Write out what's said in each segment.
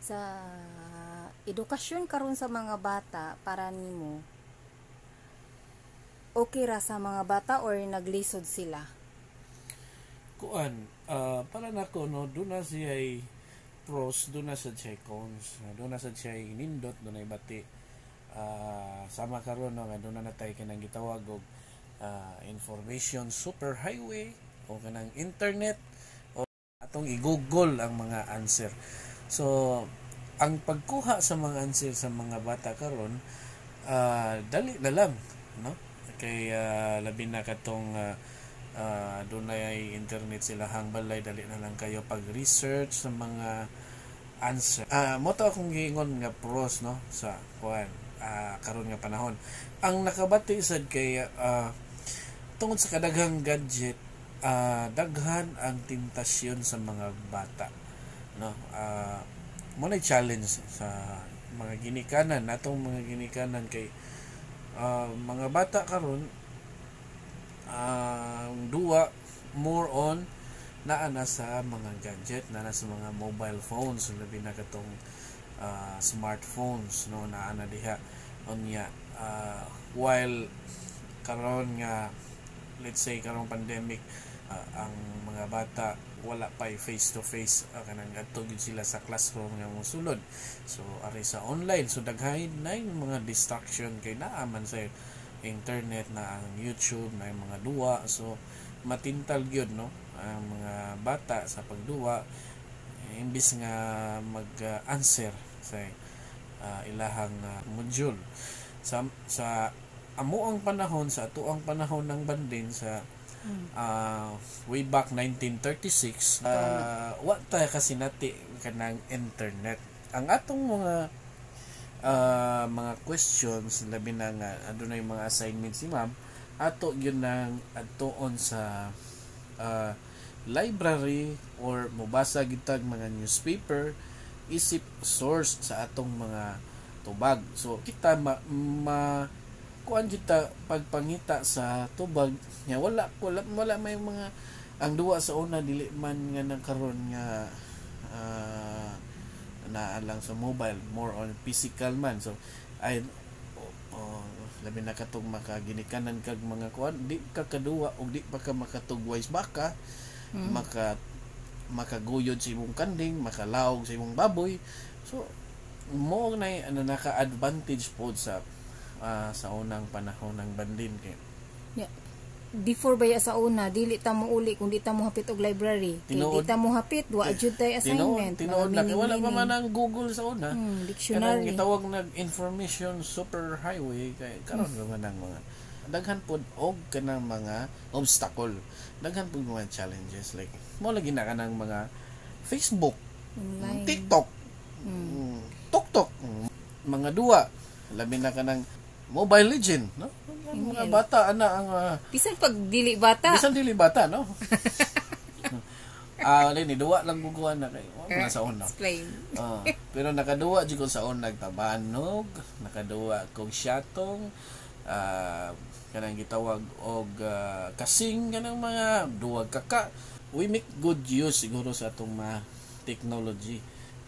Sa edukasyon karon sa mga bata, para nimo, okay ra sa mga bata or naglisod sila? Kuan, para nako, no, duna siya pros, duna sa siya cons, duna sa siya nindot, duna bati. Sama karon, no, nga duna na tay kanang gitawag og information superhighway o kanang internet o atong i-Google ang mga answer. So ang pagkuha sa mga answer sa mga bata karon, dali na lang, no, kay labi na katong dunay internet sila hang balay, dali na lang kayo pag-research sa mga answer. Mo to akong giingon nga pros, no, sa kuan, karon nga panahon. Ang nakabati sad kay tungod sa kadaghang gadget, daghan ang tentasyon sa mga bata, no. Mo na challenge sa mga ginikanan, natong mga ginikanan, kay mga bata karon, ang duwa more on naa na sa mga gadget, naa na sa mga mobile phones, labi na katong smartphones, no, naa na diha. Unya while karon nga, let's say karong pandemic, ang mga bata wala pa face to face, kanang adto gyud sila sa classroom nga mosulod. So ari sa online, so daghan na yung mga distraction kay naa man sa internet na ang YouTube na yung mga duwa. So matintal gyud, no, ang mga bata sa pagduwa imbis nga mag-answer sa ilahang module. Sa amo ang panahon, sa atoang panahon ng bandin sa way back 1936, wa ta kasi nati kanang internet. Ang atong mga questions, labi na nga aduna yung mga assignment si ma'am, ato gyud nang adtuon sa library or mobasa gyud tag mga newspaper isip source sa atong mga tubag. So kita ma kuan kita pagpangita sa tubag nga wala wala wala may mga ang duwa sa una, dili man nga nang karon nga naa lang sa mobile, more on physical man. So ay oh, labi na katong makaginikanan kag mga kuan, di ka kaduwa og di pa ka makatugway baka, makaguyod sa imong kanding, makalaog sa imong baboy. So mo na ano, naka-advantage pod sa unang panahon ng bandin kay Yeah. Before ba ya sa una, dili ta mo uli kung di ta mo hapit og library. Kay di ta mo hapit, wa jud tay assignment. Tinuod na kay wala pa man ang Google sa una. Kanang dictionary. Gitawag nag information super highway kay karon man ang mga daghan pod og kanang mga obstacle, daghan pod mga challenges, like mo lagi na kanang mga Facebook, Online. TikTok, TokTok, mga duwa, labi na kanang Mobile Legend, no, ang mga bata ana ang Bisan pag dili bata. Bisan dili bata, no. Ni duwa lang guguan na kay wa man sa una. Explain. Pero nakaduwa jud ko sa una tabanog, nakaduwa kog syatong, kanang gitawag og kasing, kanang mga duwag kaka. We make good use siguro sa atong mga technology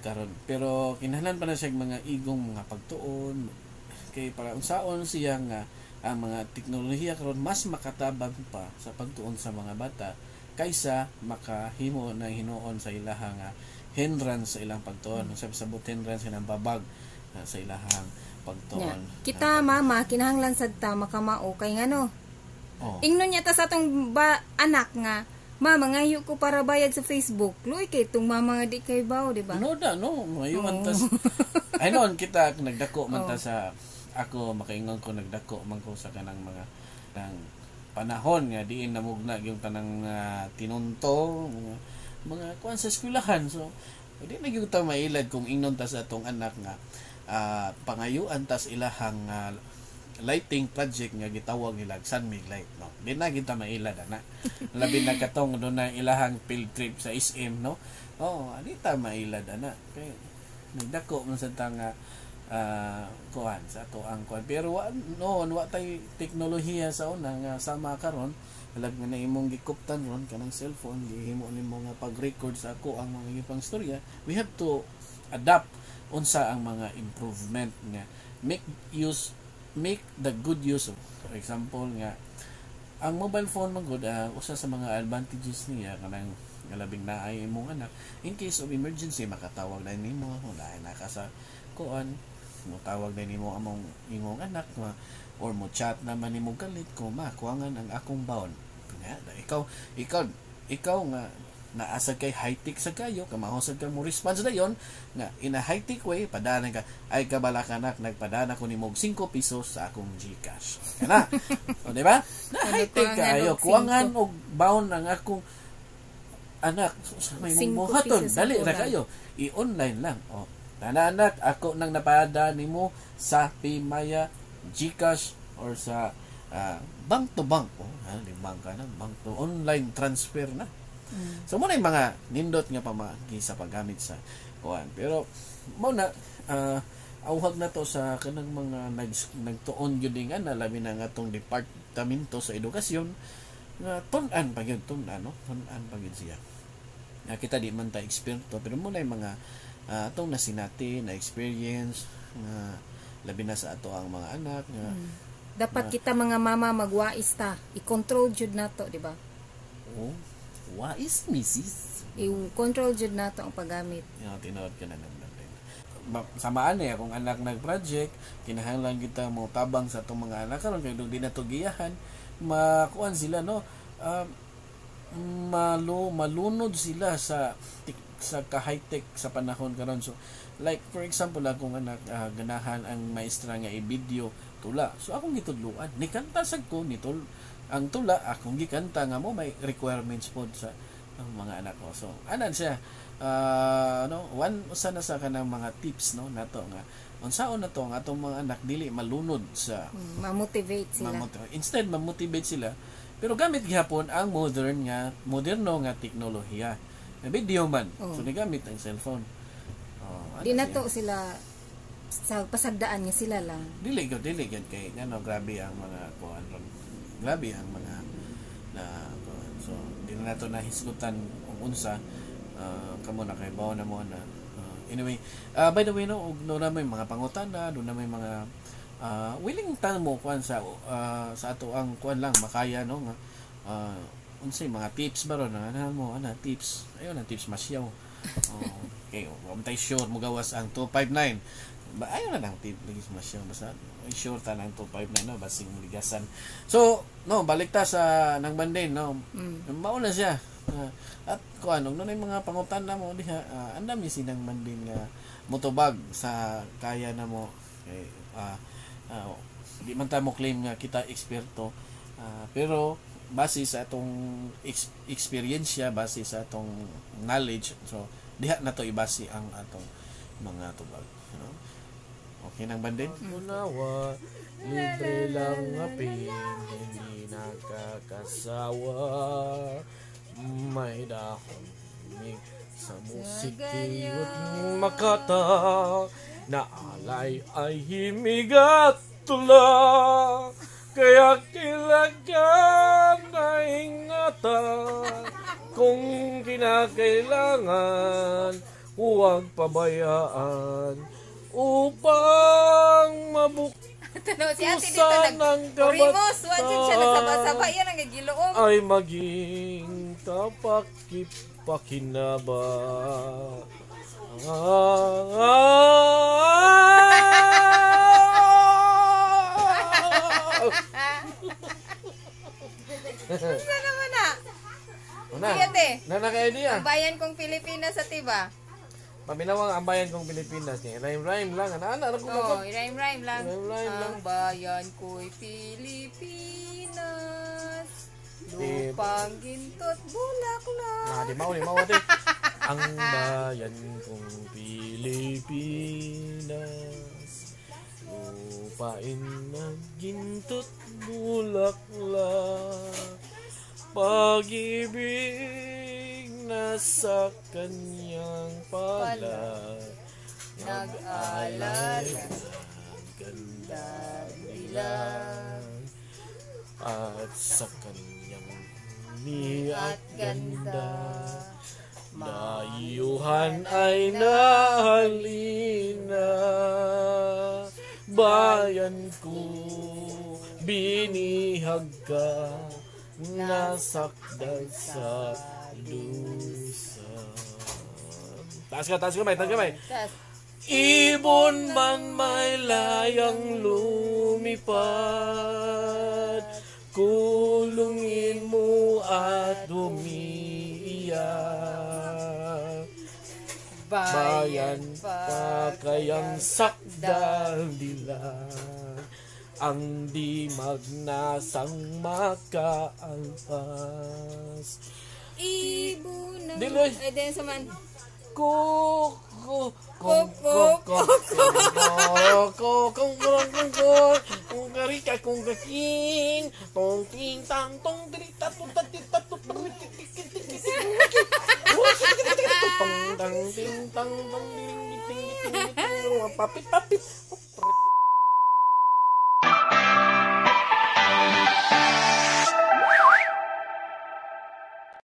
karon. Pero kinahanglan pa na siya mga igong mga pagtuon kay para unsaon siya nga ang mga teknolohiya karon mas makatabang pa sa pagtuon sa mga bata kaysa makahimo ng hinuon sa ilahang hindrance sa ilang pagtuon. Sa sabot hindrance kanang babag sa ilahang pagtuon. Nya. Kita mama kinahanglan sad ta makamao kay ngano. Oh. Ingnon niya ta sa atong anak nga, "Mama, mangayo ko para bayad sa Facebook." Luoy kay tong mama nga di kay baw, di ba? No da, no, mayuan tas. Ay noon kita nagdako man ta sa ako makaingon ko nagdako man ko sa kanang mga nang panahon nga diin namugna yung tanang tinunto, mga kuan sa eskwelahan. So di na gyud ta mailad kung ingnon ta sa atong anak nga pangayuan tas ilahang lighting project nga gitawag nila San Mig Light, no. Di na gyud ta mailad ana, labi na katong doon na ilahang field trip sa SM, no. Oh, di ta mailad ana kay nagdako man sa ta nga kuan sa ato ang kuan. Pero wa noon, wa tay teknolohiya sa una nga sama karon. Alam nga na imong gikuptan ron kanang cellphone, gihimo nimo nga pag-record sa ako ang mga gipang storya. We have to adapt unsa ang mga improvement nga make the good use of. For example nga ang mobile phone man gud, usa sa mga advantages niya kanang labing naay imong anak, in case of emergency makatawag na nimo, wala na ka sa kuan, mo tawag na nimo among imong anak ma, or mo chat naman nimo kalit ko ma kuangan ang akong baon. Nga ikaw nga naasa kay high-tech sa kayo, kamahosad ka mo response na yon nga in a high-tech way, padana ka, ay kabala ka anak, nagpadana ko nimo og 5 pesos sa akong GCash. Kana. O di ba? Na high-tech kayo, kuangan og baon ang akong anak, so, may mong buhaton, dali ra kayo, i-online lang. O, nana anak, ako nang napada nimo sa Paymaya, GCash or sa bank to bank. O, di bank ka na, bank to online transfer na. So mo na yung mga nindot nga pamaagi sa paggamit sa kuan. Pero mo na awhag na to sa kanang mga nagtuon gyud nga na labi na nga atong departamento sa edukasyon nga tun-an pa gyud, tun-an no, tun-an pa gyud siya. Nga kita di man ta eksperto, pero mo na yung mga atong nasinati na experience nga labi na sa ato ang mga anak nga dapat kita mga mama magwais ta, i-control jud nato, di ba? Oh. Wais, misis. I-control jud nato ang paggamit. Yung tinuod ka na ng samaan eh, kung anak nag-project, kinahanglan kita mo tabang sa itong mga anak karon kay di na to giyahan, makuan sila no, malunod sila sa ka-high-tech sa panahon karon. So like for example, akong anak ganahan ang maestra nga i-video tula. So akong gitudluan, nikanta sad ko nitol ang tula akong gikanta nga mo may requirements pod sa ang mga anak ko. So anan siya no, one usa na sa kanang mga tips no nato nga unsaon na to ang atong mga anak dili malunod sa ma-motivate sila. Instead ma-motivate sila, pero gamit gihapon ang moderno nga teknolohiya. Na video man. Oh. So nigamit ang cellphone. Oh, di nato sila sa pasagdaan nga sila lang. Dili gyud kay ngano grabe ang mga kuan ron. Grabe ang mga na so di na nato nahisgutan og unsa kamo na kay bawo na mo na anyway, by the way no, og no na may mga pangutana, do na may mga willing ta mo kuan sa sa ato ang kuan lang makaya no nga unsay mga tips ba ron ana mo ana tips ayon ang tips masyaw. Okay, wa man tay sure mo gawas ang 259. Ba ayon na lang tip lagi masyaw basta sure ta ng 259 no basing ligasan. So no, balik ta sa nang bandin no. Mao na siya. At kuan og dunay mga pangutana mo diha, andam ni sinang bandin nga motobag sa kaya na mo kay di man ta mo claim nga kita eksperto, pero base sa atong eksperyensya, base sa atong knowledge, so diha na to ibase ang atong mga tubag, you know? Okay nang bandin? Unawa, libre lang apin, hindi nakakasawa. May dahon sa musikiyot makata, na alay ay himigat tula. Kaya kailangan na ingatan, kung kinakailangan, huwag pabayaan upang mabuksan si ate dito nag-urimos, wajin siya nagsaba-saba, yan ang gigiloom. Ay maging tapakipakinaba. Saan naman na? Una, na naka-idea. Ang bayan kong Pilipinas sa tiba. Paminawang ang bayan kong Pilipinas. Rhyme-rhyme lang. Ano, oh, rhyme-rhyme lang. Rhyme-rhyme lang. Ang bayan ko'y Pilipinas. Lupang ginto't bulaklak. Ah, di mao, ate. Ang bayan kong Pilipinas. Lupain ng ginto't bulaklak. Pag-ibig na sa kanyang pala, nag-alala ganda nila, at sa kanyang ni at ganda, Dayuhan ay nahalina. Bayan ko, binihag ka, nasakdal sa lusa. Taas ka, taas kamay, taas kamay. Taas. Ibon man may layang lumipad, kulungin mo at umiiyak. Bayan pa kayang sakdal nila ang di magnasang makaalpas. Ibon ng. Diloy. Ay, din sa man. Ko ko ko ko ko ko ko ko ko ko kung karika kung kaking tong ting tang tong tri ta tu ta ti ta tu tri ti ti ti ti ti ti tong tang ting tang tong ding ding ding ding ding papit papit.